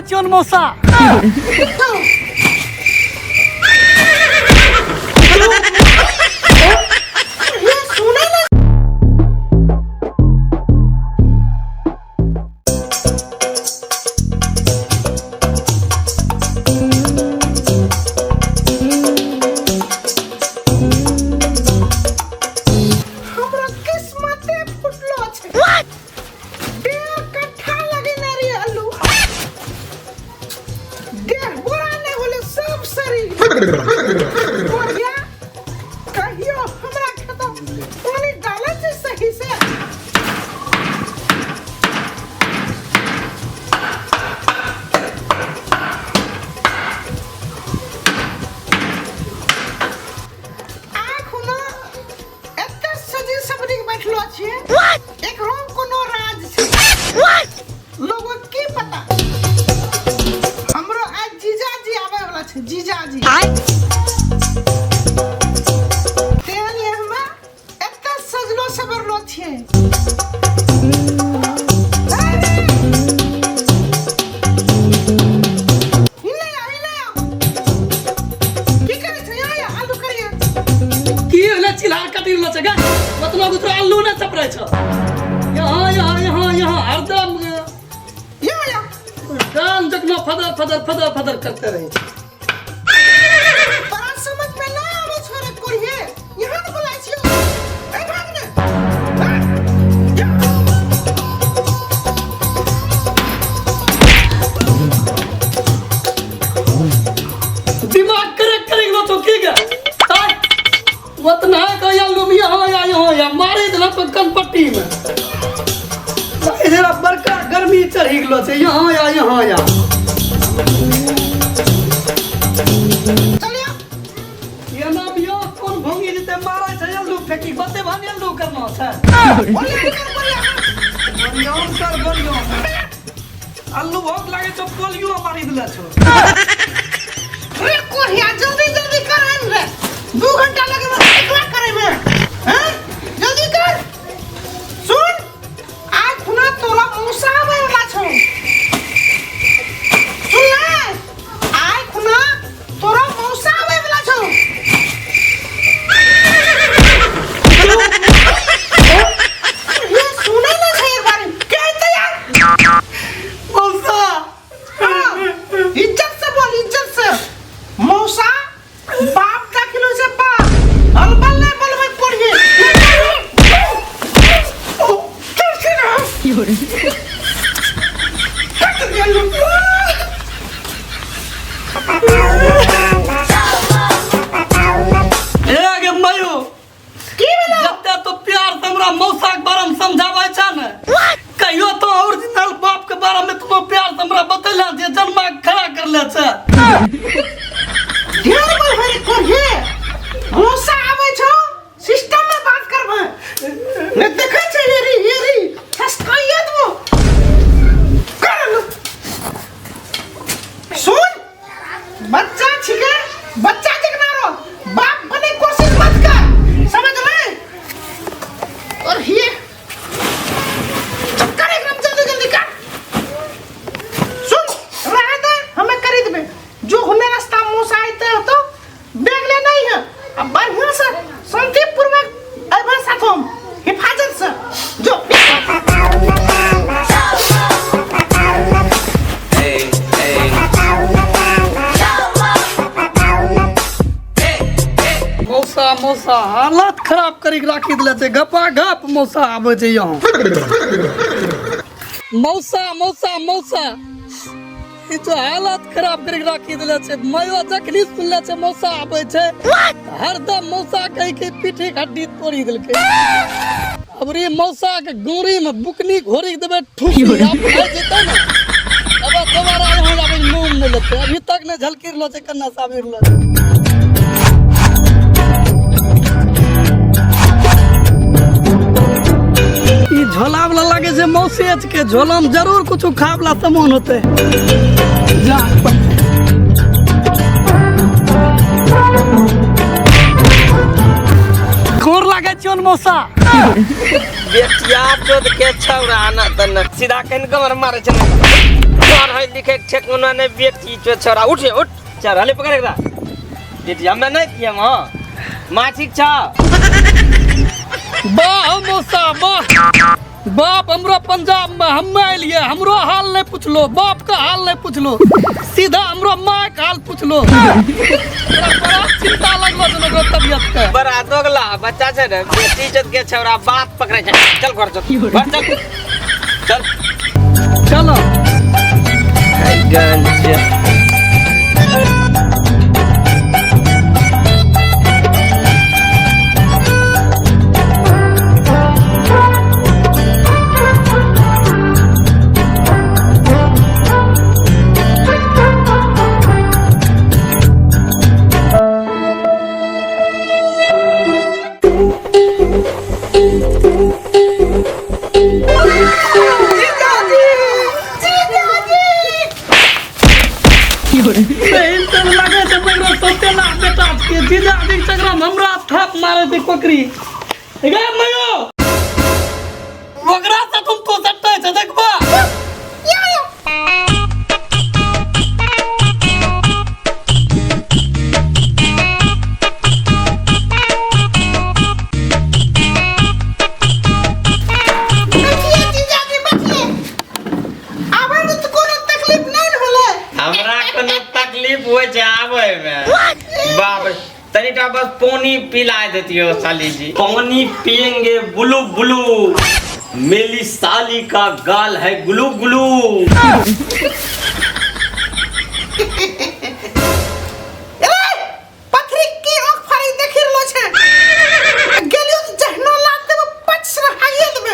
लागै छियौन मौसा। ये सुनै ने। हमरा किस्मते फुटलो छै। 1.5 कट्ठा लगेने रहियै आलू, 1.5 बोरा नहि होलै, सब सड़ी बढ़िया। कहियो हमरा खेत पानी डालै छै सही से? आँख ने एते सजी सबरी के बैठलो छियै, एकरो कोनो राज छै, लोगो की पता। हमरो आइ जीजाजी आबै वाला छै, जीजाजी। तें लिए हमे एते सजलो सबरलो छियै। हिलै आ, हिलै आ। की करै छै? यहाँ यहाँ आलू करिए। की होले चिल्हा कटी रहलो छै गे? ओतना गुतरो आलू नहि चपरै छौ। यहाँ यहाँ यहाँ यहाँ हरदम यहाँ यहाँ। कान जखनो फदर फदर फदर फदर करते रहे छै। तोरा समझ में ना आबै छौ रे कोरिये? यहाँ ने बोलाय छियौ। ए भाग ने। भाग। जा। दिमाग करेक्ट करे गेलो छौ की गे? ताय ओतना के आलू में यहाँ या यहाँ या मारे देला तो कनपट्टी में। इधर अब बड़का गर्मी चढ़ी गेलो छै। यहाँ या यहाँ या। चलियो। एना बियो कोन भोंगी जेते मारै छै आलू फेंकी बते भानी आलू करना छै। बोलिया कर, बोलिया। बोलियो कर, बोलियो। आलू भोग लागे छौ, पोलियो मारी देले छौ। रे कोरिया, जल्दी जल्दी कर रे, 2 घंटा लगे एकला करे में। हैं, जल्दी कर। सुन, आज खुना तोरा मौसा आबै वाला छौ। सुन ले, आज खुना तोरा मौसा आबै वाला छौ। ये सुनै नै छै एक बारी के तैयार। मौसा। हाँ, इज्जत से बोल, इज्जत से। मौसा बाप दाखिल होइ छै बाप, अलबल नहि बोलबै पढ़िए। ए गे मयो। की भेलौ? जते तो प्यार से हमरा मौसा के बारे में समझाबै छ ने, कहियो तो ओरिजिनल बाप के बारे में तुम प्यार से हमरा बतैला जे जन्मा के खड़ा कर ले छ। ढेर बोलबै रे कोरिये, मौसा आबै छौ सिस्टम में बात करबै ने। देखै छै एरी एरी हसकाइए देबो कर लो। सुन, बच्चा छिके, बच्चा जकना रहो, बाप बने कोशिश मत कर, समझ ले। और ये चक्कर एकदम जल्दी जल्दी कर। सुन, रह दे, हमें करी देबे जो हुने रास्ता मुंह से आते हो तो बैग ले नहीं है। अब बढ़िया से शांतिपूर्वक अबे साथ हम हिफाजत से जो। मौसा मौसा हालत खराब करी के राखी देले छै। गपा गप मौसा आबै छै यहाँ। मौसा मौसा मौसा ई तो हालत खराब करी के राखी देले छै। मयो जखनी सुनले छै मौसा आबै छै, हरदम मौसा कहि के पीठी के हड्डी तोड़ी देलकै। अब रे मौसा के गोरी में बुकनी घोरी के देबै ठुकी, आब भए जेतै ने, अब दोबारा यहाँ आबै नाम नहि लेतै। अभी तक नहि झलकी रहलो छै, कन्ना से आबि रहलो छै। ई झोला वाला लागे छै मौसे के झोला में जरूर कुछ खाए वाला सामान होते। जा गोर लागे छियौन मौसा। बेटिया चोद के छौड़ा ना तन सीधा कन कमर मारे छै ने। डर है लिखे के ठेकाना नहीं बेटी छो छोरा उठ उठ चल हले पकड़ एकरा बेटी हमे नहीं दियम हां माँ ठीक छ वाह मौसा वाह बाप हमरो पंजाब में हमे एलिए हमरो हाल नहीं पूछलो बाप का हाल नहीं पूछलो सीधा हमरो माँ के हाल पूछलो बड़ा चिंता लगलो छल ओकरो तबियत के बड़ा दोगला बच्चा छै ने बेटी इज्जत के छौरा बात पकड़े छै चल घर चल घर चल चल चलो गन छै जीजाजी जीजाजी बहिन तऽ लगे छै बगरो सौतेला बेटा के जीजा जी के चक्कर में हमरा थाप मारे छै कोकरी गे मयो ओकरा से तुम तो सट्टे छै देखबा बैठिए जीजाजी बैठिए आबै मे तऽ कोनो तकलीफ नहि ने होलै हमरा कोनो तकलीफ होइ छै आबै मे बाप रे तनिटा बस पानी पिला देतियो साली जी पानी पियेंगे बुलू बुलू मेरी साली का गाल है गुलू गुलू ए पथरी की आँख फाड़ी देखि रहलो छै गेलियो तऽ जहनो लात देबो पच से हाइए देबे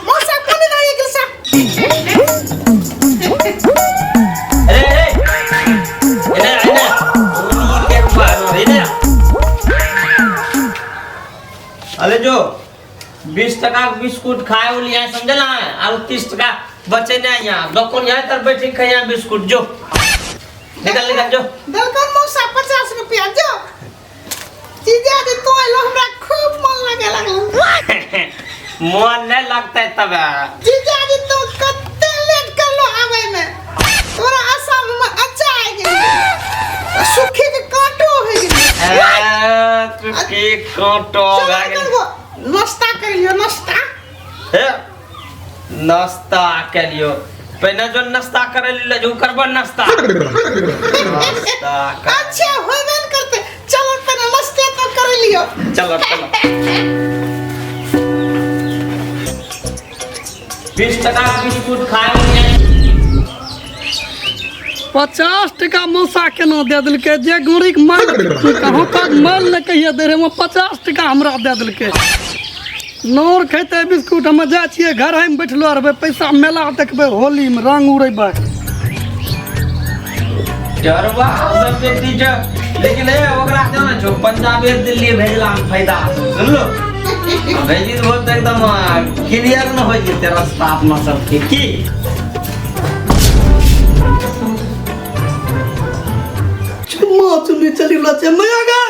मौसा कोने नहीं गेल सा अरे ए एने एने के मारो एने अरे जो 20 टका के बिस्कुट खाए उलिया समझला और 30 टका बचे नहीं यहाँ दोकान यहाँ तर बैठी खाया बिस्कुट जो निकल निकल जो दलकन मौसा 50 रुपया जो जीजा जी तो एलो हमरा खूब मन लगे लागल मन नहीं लगता है तब जीजा जी तो कते लेट करलो आवे में तोरा आशा में अच्छा आ गेल सुखी के कांटो हो गेल ए, तू की कांटो भए गेल नाश्ता कर लियो नाश्ता हे नाश्ता के लियो पहिने जो नाश्ता करे ले जो करबो नाश्ता नाश्ता कर अच्छा होबे न करते चलो पहले नाश्ता तो कर लियो चलो चलो 20 टका बिस्कुट खाए 50 टका मौसा केना दे देलकै जे गोरीके माल कहाँ तक माल नहि कहिया दे रहै 50 टका हमरा दे देलकै नोर खेतै बिस्कुट हम जाइ छियै घर में बैठलो रहबै पैसा मेला देखबै होली में रंग उड़ेबै डरवा सब बेटी जो लेकिन ए ओकरा जानै छौ पंजाबे दिल्ली भेजला में फायदा छौ सुनलो भेजी देबो तऽ एकदम क्लियर न हो जेतै रास्ता अपना सबके की चुम्मा चुम्मी चली रहल छै मैया गे